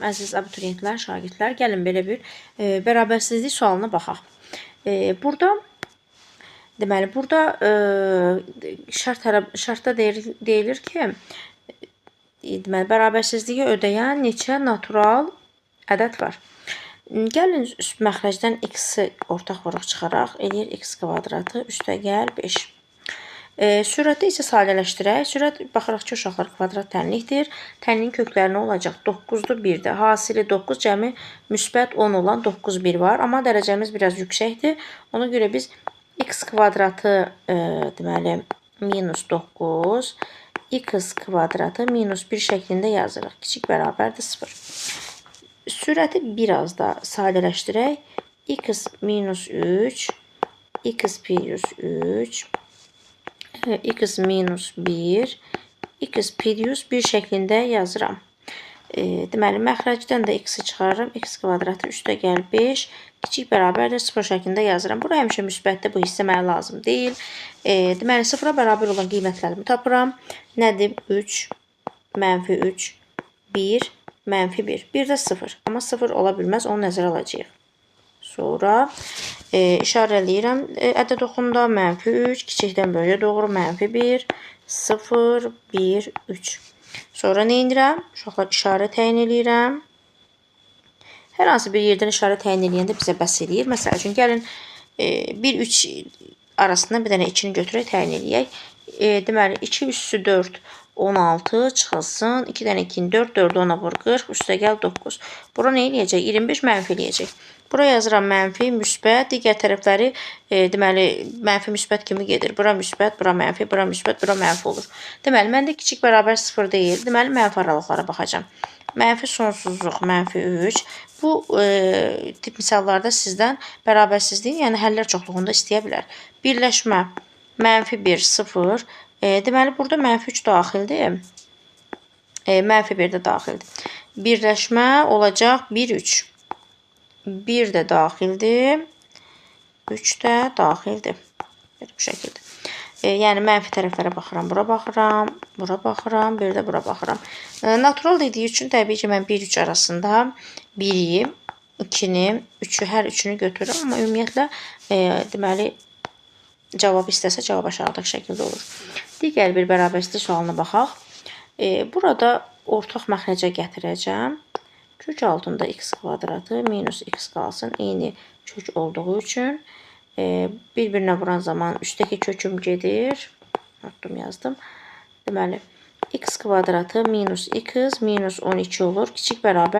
Əziz abituriyentlər, şagirdlər, gəlin belə bir bərabərsizlik sualına baxaq. Burada deməli, burada şərtdə deyilir ki, deməli, bərabərsizliyi ödəyən neçə natural ədəd var? Gəlin məxrəcdən x-i ortaq vuruq çıxaraq, eləyir x kvadratı üstə gəl 5. Sürəti isə sadələşdirək. Sürət baxırıq ki, uşaqlar kvadrat tənlikdir. Tənliyin kökləri nə olacaq? 9-dur, 1-dir. Hasili 9 cəmi müsbət 10 olan 9, 1 var. Amma dərəcəmiz biraz yüksəkdir. Ona görə biz x kvadratı deməli minus 9, x kvadratı minus 1 şəklində yazırıq. Kiçik bərabərdir 0. Sürəti biraz da sadələşdirək. X minus 3, x plus 3, x minus 1, x plus 1 şəklində yazıram. Deməli, məxrəcdən də x-i çıxarıram. X kvadratı üstə gəl 5, kiçik bərabərdir 0 şəklində yazıram. Bura həmişə müsbətdir, bu hissə mənə lazım deyil. Deməli, 0-a bərabər olan qiymətlərimi tapıram. Nədir? 3, mənfi 3, 1, mənfi 1. 1 də 0. Amma 0 ola bilməz, onu nəzərə alacağıq. Sonra işarə eləyirəm ədəd oxunda mənfi 3, kiçikdən böyüyə doğru mənfi 1, 0, 1, 3. Sonra nə edirəm? Uşaqlar, işarə təyin eləyirəm. Hər hansı bir yerdən işarə təyin eləyəndə bizə bəs eləyir. Məsəl üçün, gəlin 1, 3 arasından bir dənə 2-ni götürək, təyin eləyək. Deməli, 2 üssü 4, 16 çıxılsın. 2 dənə 2-ni 4, 4-ü 10-a vur 40, üstə gəl 9. Bura nə eləyəcək? 25 mənfi eləyəcək. Bura yazıram mənfi, müsbət. Digər tərəfləri deməli, mənfi, müsbət kimi gedir. Bura müsbət, bura mənfi, bura müsbət, bura mənfi olur. Deməli, məndə kiçik bərabər 0 deyil. Deməli, mənfi aralıqlara baxacağam. Mənfi sonsuzluq, mənfi 3. Bu tip misallarda sizdən bərabərsizliyin, yəni həllər çoxluğunda istəyə bilər. Birləşmə mənfi 1, 0. Deməli, burada mənfi 3 daxildir. Mənfi 1 də daxildir. Birləşmə olacaq 1, 3. 1 də daxildir. 3 də daxildir. Bu şəkildə. Yəni, mənfi tərəflərə baxıram. Bura baxıram, bura baxıram, bir də bura baxıram. Natural dediyi üçün təbii ki, mən 1, 3 arasında 1-i, 2-ni, 3-ü, hər üçünü götürürəm. Amma ümumiyyətlə, deməli, cavab istəsə, cavab aşağıdakı şəkildə olur. Digər bir bərabərsizlik sualına baxaq. Burada ortaq məxrəcə gətirəcəm. Kök altında x kvadratı minus x qalsın. Eyni kök olduğu üçün bir-birinə vuran zaman üstəki köküm gedir. Unutdum, yazdım. Deməli, x kvadratı minus x minus 12 olur. Kiçik bərabər.